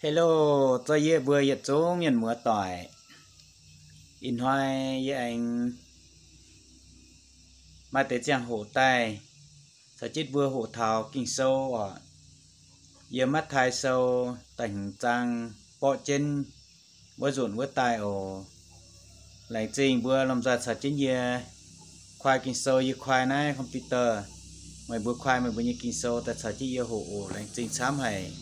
Hello, zor yie mbuo yietc zungv mienh muoz doic. Ih hnoi yie aengx maaih deix ziangh hoc daaih caux jienv mbuo hoqc taux Ging-Sou oc. Yiem Matv^taai Sou da'hmz zaang borqv jienv wuov nzunc wuov daaih oc. Laengz zingh mbuo lomh nzoih caux jienv yie kuaai Ging-Sou, yie kuaai naaiv computer. Meih mbuo kuaai meih mbuo nyei Ging-Sou daaih caux jienv yie hoqc oc. Laengz zingh camv haic.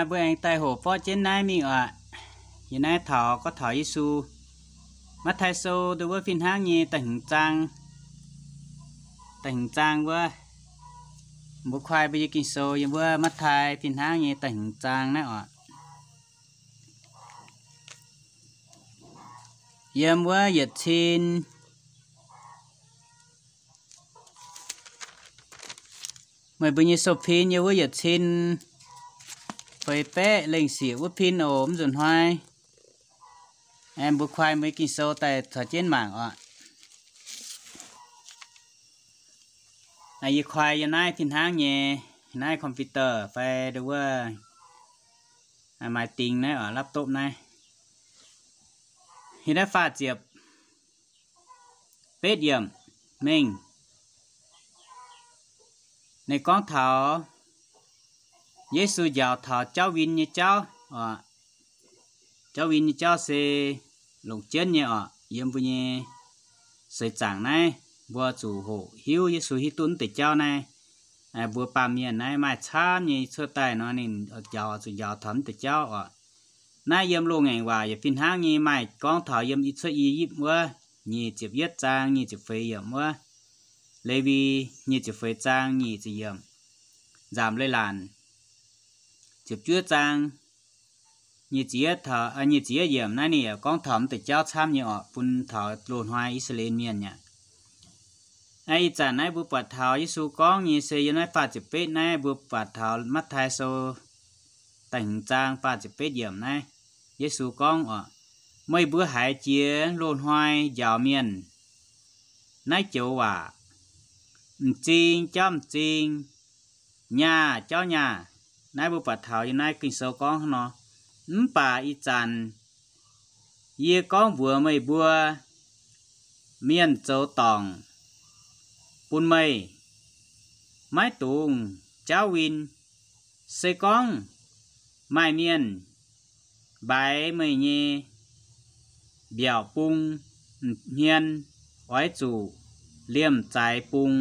Mbuo aengx daaih hoqc borqv jienv naaiv mingh oc. Yie naaiv taux gorngv taux Yesu, Matv^taai Sou dongh wuov fih hnangv nyei da'hmz zaang, da'hmz zaang wuov. Mbuo kuaai mbuo nyei Ging-Sou yiem wuov Matv^taai fih hnangv nyei da'hmz zaang naaiv oc. Yiem wuov yietc cin, meih mbuo nyei sou-pin yiem wuov yietc cin feix baeqv lengh sieqv wuov pin oc, mv nzunc hnoi. Mbuo kuaai mbuo nyei Ging-Sou daaih caux jienv mangc oc. Yie kuaai yiem naaiv fih hnangv nyei, naaiv computer fai nduov wuov, maaih ding naaiv oc, laptop naaiv. Yiem naaiv faah ziepc betv yiemc mingh, ninh gorngv taux Yesu njaaux taux jauv win nyei jauv oc. Jauv win nyei jauv se longc jienv nyei oc. Yiem mbuo nyei seix zaangc naaiv, mbuo zuqc hoqc hiuv Yesu hiuv duqv naaiv deix jauv naaiv. Mbuo baamh mienh naaiv maaih camv nyei cuotv daaih nor, ninh njaaux, zuqc njaaux taux naaiv deix jauv oc. Naaiv yiem loz-ngaengc waac yaac fih hnangv nyei maaih gorngv taux yiem i cuotv I^yipv wuov nyic ziepc yietv zaang nyic ziepc feix yiemc wuov, Lewi nyic ziepc feix zaang nyic ziepc yiemc, Nzamc Leiz-Latc ziepc juov zaang nyic ziepc yietv taux, nyic ziepc yietv yiemc naaiv ninh yaac gorngv taux naaiv deix jauv camv nyei oc, bun taux loz-hnoi I^saa^laa^en Mienh aqv. Ih zanc naaiv mbuo buatc taux Yesu gorngv nyei se yiem naaiv faah ziepc betv naaiv, mbuo buatc taux Matv^taai Sou da'hmz zaang faah ziepc betv yiemc naaiv, Yesu gorngv oc, meih mbuo haiz jiex loz-hnoi njaaux mienh naaiv joux waac, m'zing jauv m'zing, nyaah jauv nyaah. Naaiv mbuo buatc taux yiem naaiv Ging-Sou gorngv hnangv nor. Mv baac ih zanc yie gorngv mbuox meih mbuo, mienh zoux dorngc bun meih maiv dungx jauv win. Se gorngv maaih mienh mbaix meih nyei mbiaauc bung hmien, oix zuqc liemh zaaix bung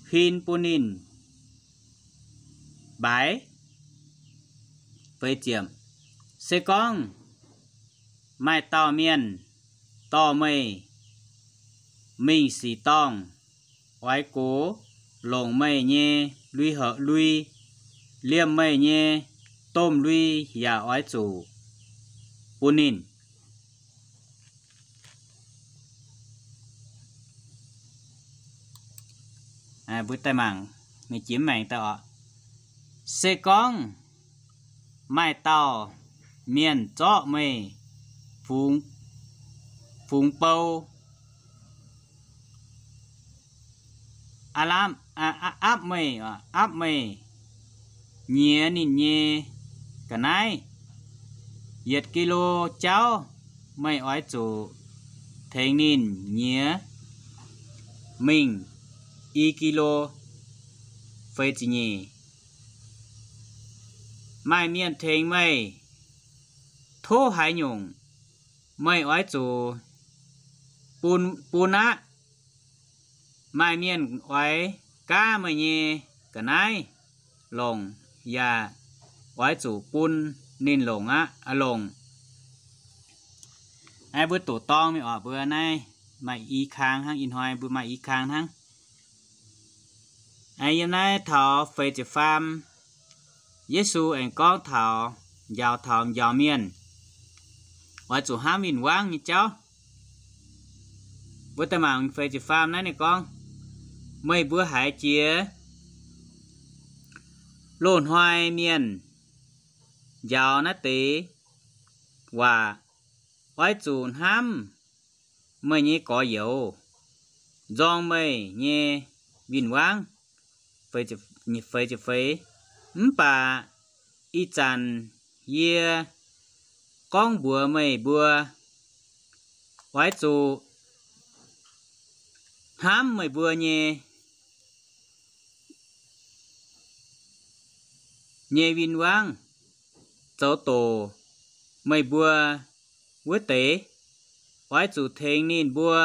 huin bun ninh mbaix. Se gorngv maaih dauh mienh dorh meih mingh sic dorngh, oix gox longc meih nyei lui-houx lui, liemh meih nyei domh lui yaac oix zuqc bun ninh. Mbuo daaih mangc, mingh jiex maengx daaih oc. Se gorngv maaih dauh mienh zorqv meih fungx, fungx bou, aapv meih, aapv meih nyiex ninh nyei ga'naaiv yietc gi^lo jauv, meih oix zuqc tengx ninh nyiex mingh i gi^lo. Feix ziepc nyeic. Maaih mienh tengx meih tov haaix nyungc, meih oix zuqc bun, bun aqv. Maaih mienh oix gaav meih nyei ga'naaiv longc, yaac oix zuqc bun ninh longc aqv, longc. Aa, mbuo doqc dorng mingh oc, mbuo naaiv maaih i kaang hnangv, ih hnoi mbuo maaih i kaang hnangv. Yiem naaiv taux feix ziepc faam, Yesu aengx gorngv taux njaaux, taux njaaux mienh oix zuqc hnamv win-wangv nyei jauv. Mbuo daaih mangc feix ziepc faam naaiv ninh gorngv, meih mbuo haiz jiex loz-hnoi mienh njaaux naaiv deix waac, oix zuqc hnamv meih nyei gorx-youz nzorng meih nyei win-wangv. Feix ziepc feix. Mv baac Ih zanc yie gorngv mbuox meih mbuo, oix zuqc hnamv meih mbuo nyei, nyei win-wangv zoux doqc meih mbuo wuov deix. Oix zuqc tengx ninh mbuo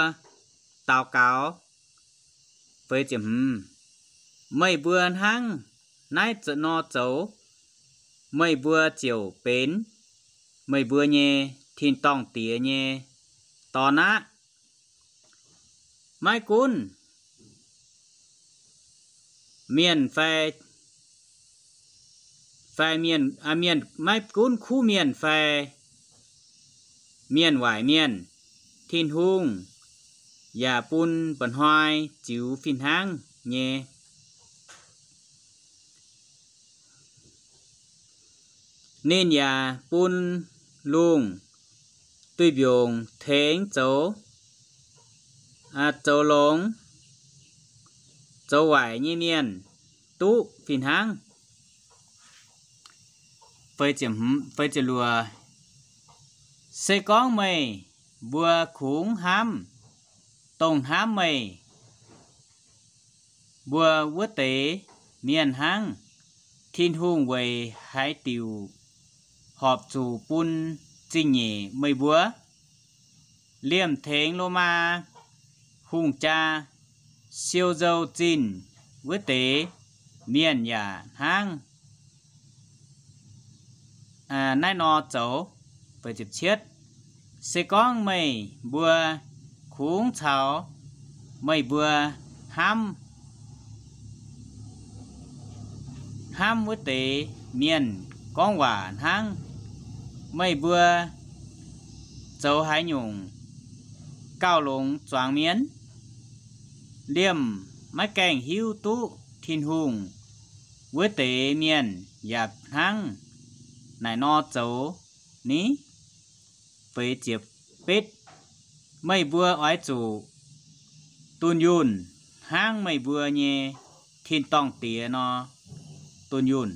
daux gaux. Meih mbuo hnangv naaiv nor zoux, meih mbuo ziouc benx meih mbuo nyei tin-dorngh Diex nyei dorn aqv. Maiv gunv mienh fai, fai mienh, mienh, maiv gunv kuv mienh fai mienh waaic mienh, Tin-Hungh yaac bun mba'hnoi ziux fih hnangv nyei. Ninh yaac bun lungh duih mbiungc tengx zoux, zoux longx, zoux waaic nyei mienh duqv fih hnangv. Se gorngv meih mbuo kungx hnamv dongh hnamv meih mbuo wuov deix mienh hnangv, Tin-Hungh weic haaix diuc horpc zuqc bun zingh nyeic meih mbuo? Liemh tengx Lomaa hungh jaa siou nzou zinh wuov deix mienh yaac hnangv naaiv nor zoux. Se gorngv meih mbuo kungx caux meih mbuo hnamv, hnamv wuov deix mienh gorngv waac hnangv, meih mbuo zoux haaix nyungc gauh longx zuangx mienh? Liemh maiv gaengh hiuv duqv Tin-Hungh wuov deix mienh yaac hnangv naaic nor zoux ni? Meih mbuo oix zuqc dunh yunh hnangv meih mbuo nyei tin-dorngh Diex nor dunh yunh.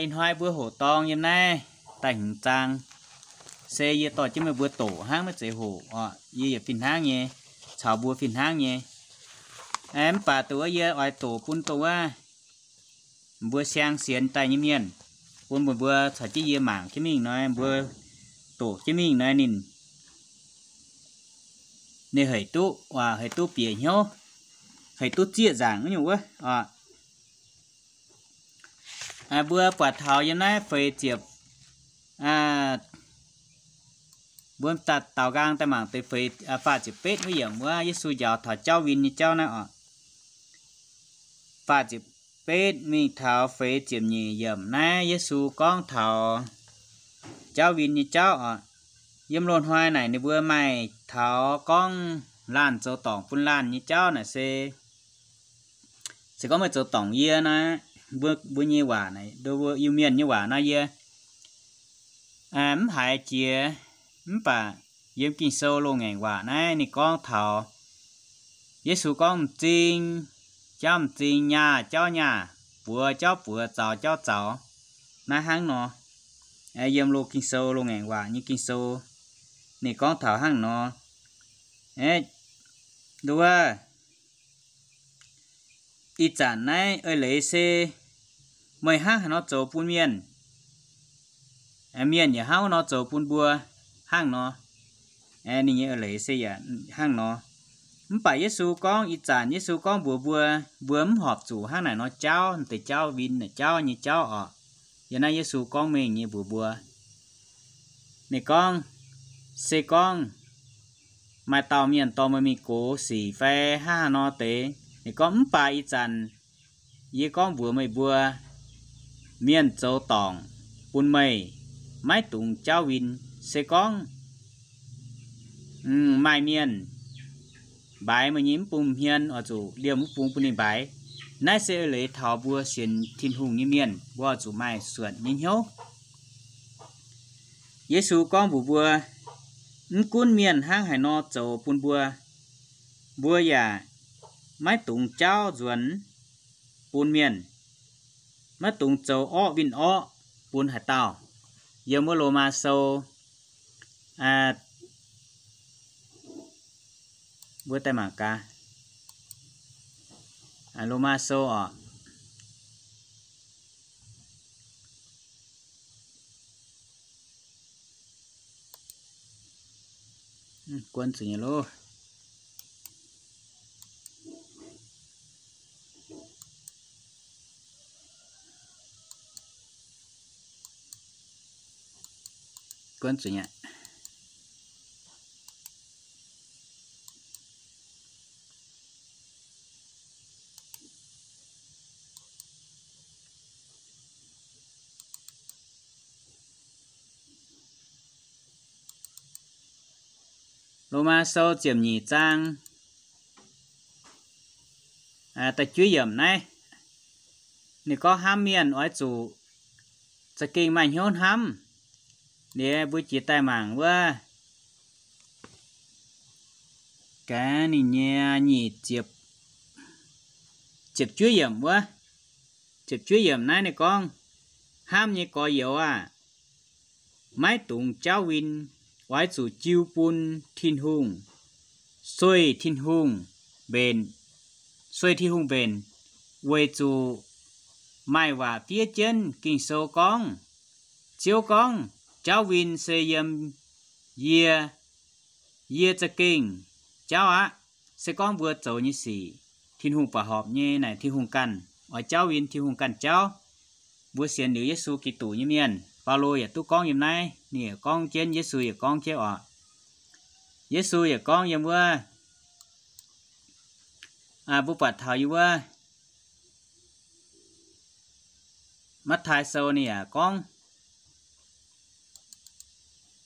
Ih hnoi mbuo hoqc dorng yiem naaiv da'hmz zaang, se yie dorh jienv meih mbuo doqc hnangv, maiv zeiz hoqc oc. Yie yaac fih hnangv nyei caux mbuo fih hnangv nyei. Mv baac dongh wuov yie oix doqc bun dongh wuov mbuo siang sienx daaih nyei mienh, bun meih mbuo caux jienv yie mangc jienv mingh nor, mbuo doqc jienv mingh nor ninh, ninh hec duqv, hec duqv bieqc hnyouv, hec duqv zieqv nzaangc wuov nyungc wuov oc. Mbuo buatc taux yiem naaiv feix ziepc, mbuo daux nqaang daaih mangc deix feix, faah ziepc betv wuov yiemc wuov, Yesu njaaux taux jauv win nyei jauv naaiv oc. Faah ziepc betv mingh taux feix ziepc nyeic yiemc naaiv, Yesu gorngv taux jauv win nyei jauv oc. Yiem loz-hnoi naaic ninh mbuo maaih taux gorngv laanh zoux dorngc bun laanh nyei jauv naaic se, se gorngv meih zoux dorngc yie naaiv, mbuo nyei waac naaic, Iu-Mienh nyei waac nor yie mv haiz jiex. Mv baac yiem Ging-Sou loz-ngaengc waac naaiv ninh gorngv taux Yesu gorngv m'zing jauv m'zing, nyaah jauv nyaah, buoz jauv buoz, zaux jauv zaux, naaiv hnangv nor. Yiem loz Ging-Sou loz-ngaengc waac nyei Ging-Sou ninh gorngv taux hnangv nor. Nduov, ih zanc naaiv eix leiz se meih hnangv haaix nor zoux bun mienh, mienh yaac hnangv nor zoux bun mbuo hnangv nor. Ninh nyei eix leiz se yaac hnangv nor. Mv baac Yesu gorngv, ih zanc Yesu gorngv mbuox mbuo, mbuo mv horpc zuqc hnangv naaic nor jauv, deix jauv win naaic jauv nyei jauv oc. Yiem naaiv Yesu gorngv mengh nyei mbuox mbuo. Ninh gorngv, se gorngv maaih dauh mienh dorh meih mingh gox sic fai hnangv haaix nor deix, ninh gorngv, mv baac ih zanc yie gorngv mbuox meih mbuo, mienh zoux dorngc bun meih maiv dungx jauv win. Se gorngv maaih mienh mbaix meih nyei mv bung hmien, oix zuqc liemh wuov bung bun ninh mbaix. Naaiv se eix leiz taux mbuo sienx Tin-Hungh nyei mienh, mbuo oix zuqc maaih suonc nyei hnyouv. Yesu gorngv mbuox mbuo, mv gunv mienh hnangv haaix nor zoux bun mbuo, mbuo yaac maiv dungx jauv nzuonx bun mienh. maiv dungx zoux orqv winh orqv bun haaix dauh. Yiem wuov Lomaa Sou, mbuo daaih mangc gaax. Lomaa Sou oc. Guonv zuqc nyei loh. Guonv zuqc nyei. Lomaa Sou ziepc nyeic zaang da'juov yiemc naaiv, ninh gorngv hnamv mienh oix zuqc za'gengh maaih hnyouv hnamv. Liuz mbuo jiex daaih mangc wuov, gaax ninh nyei nyic ziepc, ziepc juov yiemc wuov, ziepc juov yiemc naaiv ninh gorngv, hnamv nyei gorx-youz aah! Maiv dungx jauv win, oix zuqc jiu bun Tin-Hungh, sueih Tin-Hungh mbenc, sueih Tin-Hungh mbenc, weic zuqc maaih waac fiev jienv Ging-Sou gorngv, Ziouv gorngv, jauv win se yiem yie, yie za'gengh jauv aqv. Se gorngv mbuo zoux nyei sic, Tin-Hungh buatc horpc nyei naaic Tin-Hungh ganh oix jauv win, Tin-Hungh ganh jauv. Mbuo sienx liuz Yesu Giduc nyei mienh, Baulo yaac duqv gorngv yiem naaiv, ninh yaac gorngv jienv, Yesu yaac gorngv jienv oc. Yesu yaac gorngv yiem wuov, mbuo buatc taux yiem wuov Matv^tai Sou ninh yaac gorngv,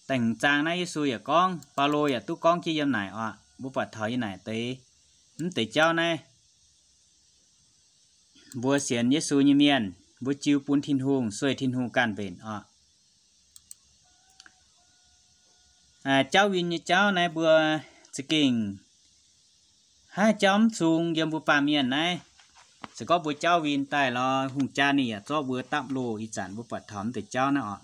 da'hmz zaang naaiv Yesu yaac gorngv, Baulo yaac duqv gorngv jienv yiem naaic oc. Mbuo buatc taux yiem naaic deix, mv deix jauv naaiv, mbuo sienx Yesu nyei mienh, mbuo jiu bun Tin-Hungh, sueih Tin-Hungh ganh mbenc oc. Jauv win nyei jauv naaiv mbuo za'gengh haaix jauv mv sung yiem mbuo baamh mienh naaiv. Se gorngv mbuo jauv win daaih lorz hungh jaa ninh yaac zorqv mbuo dapv loh. Ih zanc mbuo buatc taux mv deix jauv naaiv oc.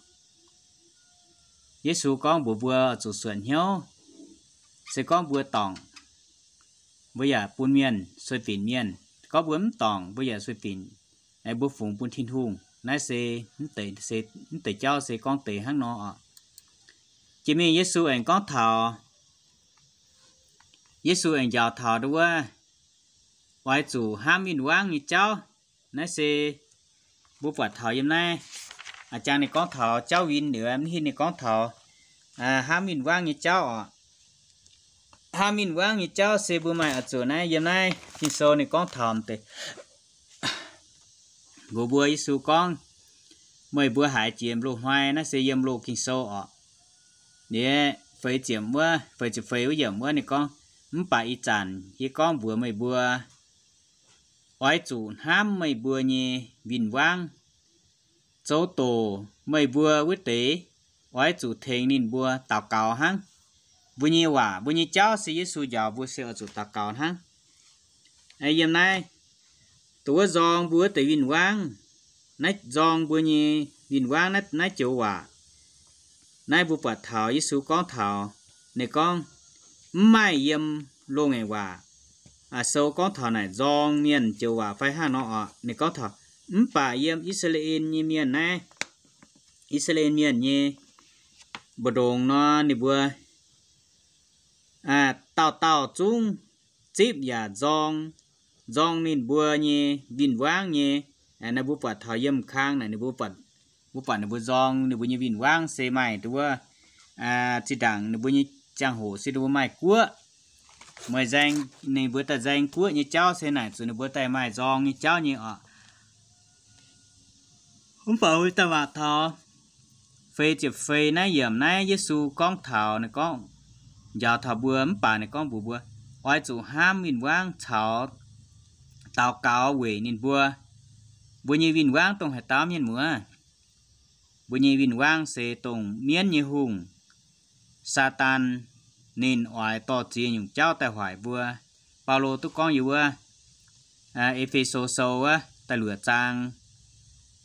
Yesu gorngv mbuox mbuo zuqc suonc hnyouv. Se gorngv mbuo dorngc, mbuo yaac bun mienh sueih binc mienh. Gorngv mbuo mv dorngc, mbuo yaac sueih binc, mbuo fungx bun Tin-Hungh. Naaiv se mv deix, mv deix jauv se gorngv deix hnangv nor oc. Jiex mingh Yesu aengx gorngv taux, Yesu aengx njaaux taux wuov, oix zuqc hnamv win-wangv nyei jauv. Naaiv se mbuo buatc taux yiem naaiv, a'jang ninh gorngv taux jauv win liuz, mv hin ninh gorngv taux hnamv win-wangv nyei jauv oc. Hnamv win-wangv nyei jauv se mbuo maaih oix zuqc naaiv yiem naaiv Ging-Sou ninh gorngv taux deix. Mbuox mbuo Yesu gorngv, meih mbuo haiz jiex loz-hnoi, naaiv se yiem loz Ging-Sou oc. Liuz feix ziepc wuov, feix ziepc feix wuov yiemc wuov ninh gorngv, mv baac ih zanc yie gorngv mbuox meih mbuo, oix zuqc hnamv meih mbuo nyei win-wangv. Zoux doc meih mbuo wuov deix, oix zuqc tengx ninh mbuo daux gaux hnangv. Mbuo nyei waac, mbuo nyei jauv se Yesu njaaux mbuo se oix zuqc daux gaux hnangv. Yiem naaiv, dongh wuov nzorng mbuo wuov deix win-wangv, naaiv nzorng mbuo nyei win-wangv naaiv, naaiv joux waac. Naaiv mbuo buatc taux Yesu gorngv taux, ninh gorngv, mv maaih yiem loz-ngaengc waac sou gorngv taux naaic nzorng mienh joux waac fai hnangv nor oc. Ninh gorngv taux, mv baac yiem I^saa^laa^en nyei mienh naaiv, I^saa^laa^en mienh nyei mbu'ndongx nor ninh mbuo dauh dauh zungv zipv yaac nzorng, nzorng ninh mbuo nyei win-wangv nyei. Naaiv mbuo buatc taux yiem kang naaic ninh mbuo, mbuo buatc ninh mbuo nzorng ninh mbuo nyei win-wangv se maaih nduov, zinh ndaangc ninh mbuo nyei ziangh hoc se ninh mbuo maaih guoqv. Meih nzaeng, ninh mbuo daaih nzaeng guoqv nyei jauv se naaic zuqc ninh mbuo daaih maaih nzorng nyei jauv nyei oc. Mv baac daaih waac taux feix ziepc feix naaiv yiemc naaiv Yesu gorngv taux, ninh gorngv njaaux taux mbuo, mv baac ninh gorngv mbuox mbuo, oix zuqc hnamv win-wangv caux daux gaux weic ninh mbuo. Mbuo nyei win-wangv dongh haaix dauh mienh muoz? Mbuo nyei win-wangv se dongh mienv nyei hungh, Saadaan, ninh oix dorh ziex nyungc jauv daaih hoic mbuo. Baulo duqv gorngv yiem wuov E^fe^so Sou wuov da'luoqc zaang,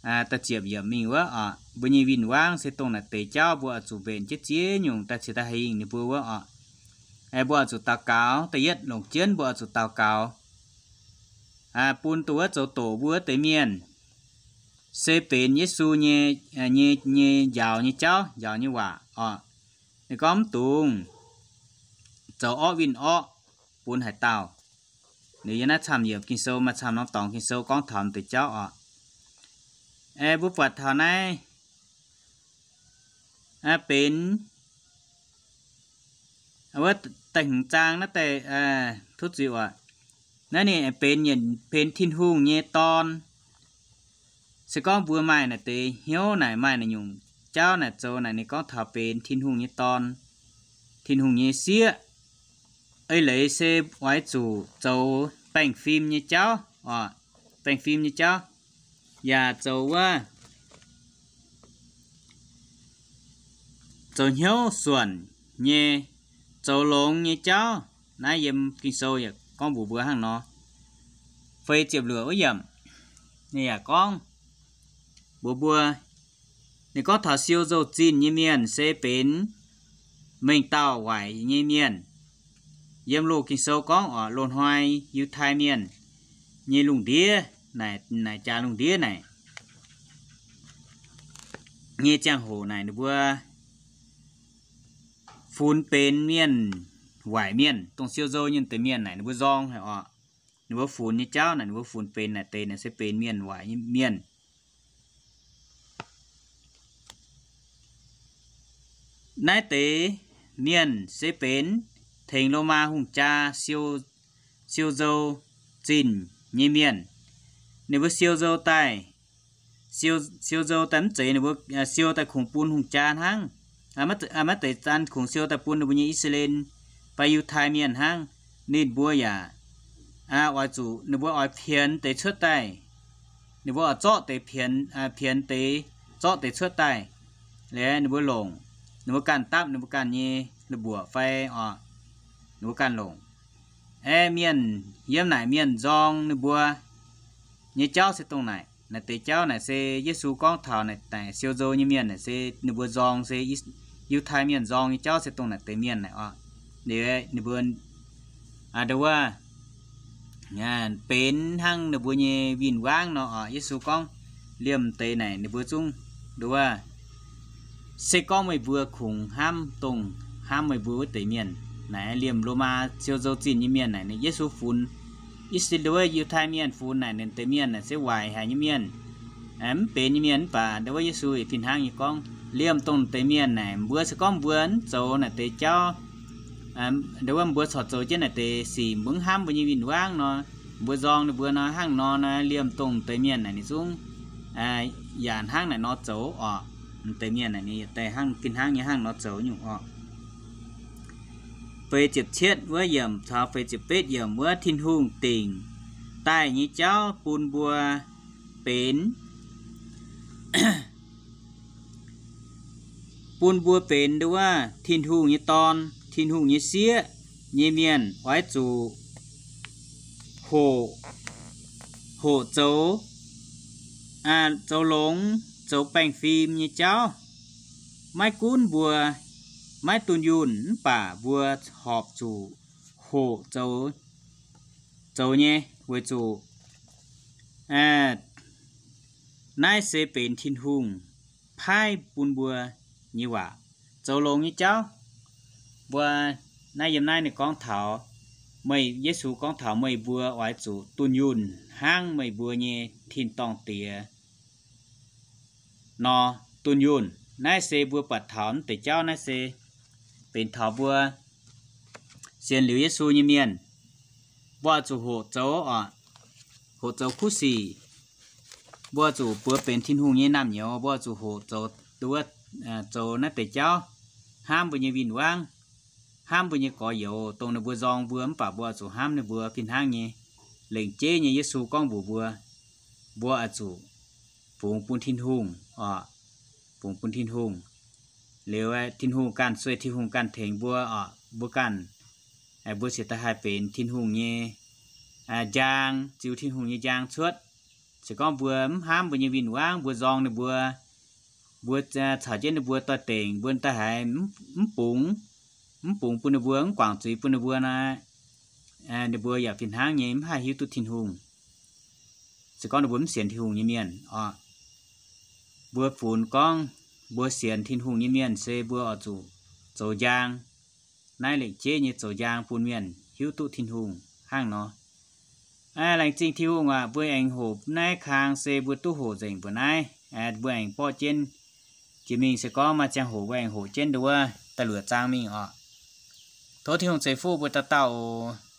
da'ziepc yiemc mingh wuov oc. Mbuo nyei win-wangv se dongh naaic deix jauv mbuo oix zuqc mbenc jienv ziex nyungc daaih ciex daaih hingh ninh mbuo wuov oc. Mbuo oix zuqc daux gaux, da'yietv longc jienv mbuo oix zuqc daux gaux bun dongh wuov zoux doqc mbuo wuov deix mienh, se benx Yesu nyei, nyei, nyei njaaux nyei jauv, njaaux nyei waac oc. Ninh gorngv mv dungx zoux orqv win-orqv bun haaix dauh. Ninh yiem naaiv camv yiemc Ging-Sou maaih camv norm dorngx Ging-Sou gorngv taux deix jauv oc. Mbuo buatc taux naaiv benx wuov da'hmz zaang naaiv deix, tov zuiz oc. Naaiv ninh benx, benx Tin-Hungh nyei Dorn. Se gorngv mbuo maaih naaic deix hnyouv naaic, maaih naaic nyungc jauv naaic zoux naaic, ninh gorngv taux benx Tin-Hungh nyei Dorn, Tin-Hungh nyei sieqv. Eix leiz se oix zuqc zoux baengh fim nyei jauv oc, baengh fim nyei jauv, yaac zoux wuov zoux hnyouv suonc nyei, zoux longx nyei jauv. Naaiv yiem Ging-Sou yaac gorngv mbuox mbuo hnangv nor. Feix ziepc luoqc wuov yiemc, ninh yaac gorngv mbuox mbuo, ninh gorngv taux siou nzou-zinh nyei mienh se benx mengh dauh waaic nyei mienh. Yiem loz Ging-Sou gorngv oc, loz-hnoi Yiutai Mienh nyei lungh ndiev, naaic jaax lungh ndiev naaic nyei ziangh hoc naaic ninh mbuo funx benx mienh waaic mienh, dongh siou nzou nyei deix mienh naaic ninh mbuo nzorng haic oc. Ninh mbuo funx nyei jauv naaic, ninh mbuo funx benx naaic deix naaic se benx mienh waaic nyei mienh. Naaiv deix mienh se benx tengx Lomaa hungh jaa siou, siou nzou zinh nyei mienh. Ninh mbuo siou nzou daaih, siou, siou nzou daaih mv zeiz ninh mbuo siou daaih kungx bun hungh jaa hnangv. Maiv deix zanc kungx siou daaih bun ninh mbuo nyei I^saa^laa^en fai Yiutai Mienh hnangv. Ninh mbuo yaac, oix zuqc ninh mbuo oix pienx deix cuotv daaih. Ninh mbuo oix zorqv deix pienx, pienx deix, zorqv deix cuotv daaih. Liuz ninh mbuo longc, ninh mbuo ganh dapv ninh mbuo ganh nyei la'mbuoqc fai oc, ninh mbuo ganh longc. Aeqv, mienh yiem naaic mienh nzorng ninh mbuo nyei jauv se dongh naaic. Naaic deix jauv naaic se Yesu gorngv taux naaic siou nzou nyei mienh naaic se ninh mbuo nzorng se Yiutai Mienh nzorng nyei jauv se dongh naaic deix mienh naaic oc. Liuz ninh mbuo, aa, nduov wuov, benx hnangv ninh mbuo nyei win-wangv nor oc. Yesu gorngv liemh deix naaic ninh mbuo zungv, nduov wuov, se gorngv meih mbuo kungx hnamv dongh hnamv meih mbuo wuov deix mienh. Naaic liemh Lomaa siou nzou zinh nyei mienh naaic, Yesu funx, I^saa^laa^en, Yiutai Mienh funx naaic ninh deix mienh naaic se waaic haic nyei mienh, mv benx nyei mienh. Mv baac nduov wuov Yesu fih hnangv nyei gorngv, liemh dongh deix mienh naaic, mbuo se gorngv mbuo mv zoux naaic deix jauv, nduov wuov mbuo corc zoux jienv naaic deix sic, mbuo mv hnamv mbuo nyei win-wangv nor, mbuo nzorng ninh mbuo nor, hnangv nor naaic, liemh dongh deix mienh naaic ninh zungv yaac hnangv naaic nor zoux oc. Deix mienh naaic ninh daaih hnangv fih hnangv nyei hnangv nor zoux nyungc oc. Feix ziepc cietv wuov yiemc caux feix ziepc betv yiemc wuov, Tin-Hungh dingc daaih nyei jauv bun mbuo benx, bun mbuo benx nduov wuov Tin-Hungh nyei dorn, Tin-Hungh nyei sieqv nyei mienh oix zuqc hoqc, hoqc zoux, zoux longx, zoux baengh fim nyei jauv. Maiv gunv mbuo maiv dunh yunh mv baac mbuo horpc zuqc hoqc zoux, zoux nyei, weic zuqc naaiv se benx Tin-Hungh paaiv bun mbuo nyei waac, zoux longx nyei jauv. Mbuo naaiv yiem naaiv ninh gorngv taux, meih, Yesu gorngv taux meih mbuo oix zuqc dunh yunh hnangv meih mbuo nyei tin-dorngh Diex nor dunh yunh. Naaiv se mbuo buatc taux naaiv deix jauv naaiv se benx taux mbuo sienx liuz Yesu nyei mienh, mbuo oix zuqc hoqc zoux oc, hoqc zoux kuv sic. Mbuo zuqc buoz benx Tin-Hungh nyei naamh nyouz, mbuo zuqc hoqc zoux, zoux naaiv deix jauv, hnamv mbuo nyei win-wangv, hnamv mbuo nyei gorx-youz, dongh ninh mbuo nzorng mbuo mv baac mbuo zuqc hnamv ninh mbuo fih hnangv nyei. Lengc jeiv nyei Yesu gorngv mbuox mbuo, mbuo oix zuqc fungx bun Tin-Hungh oc, fungx bun Tin-Hungh. Liuz Tin-Hungh ganh sueih, Tin-Hungh ganh tengx mbuo oc, mbuo ganh, mbuo ciex daaih haih benx Tin-Hungh nyei njang, ziux Tin-Hungh nyei njang cuotv. Se gorngv mbuo mv hnamv mbuo nyei win-wangv, mbuo nzorng ninh mbuo, mbuo caux jienv ninh mbuo doix-dengc, mbuo daaih haiz mv bungx, mv bungx bun ninh mbuo, mv guangc zuiz bun ninh mbuo nor, ninh mbuo yaac fih hnangv nyei mv haih hiuv duqv Tin-Hungh. Se gorngv ninh mbuo mv sienx Tin-Hungh nyei mienh oc, mbuo funx gorngv mbuo sienx Tin-Hungh nyei mienh se mbuo oix zuqc zoux njang. Naaiv lengc jeiv nyei zoux njang bun mienh hiuv duqv Tin-Hungh hnangv nor. Laengz zingh Tin-Hungh aac, mbuo aengx hoqc naaiv kang se mbuo duqv hoqc nzengc mbuo naaiv. Mbuo aengx borqv jienv jiex mingh, se gorngv maaih ziangh hoc mbuo aengx hoqc jienv nduov da'luoqc zaang mingh oc. Tov Tin-Hungh ceix fuqv mbuo dauh dauh oc.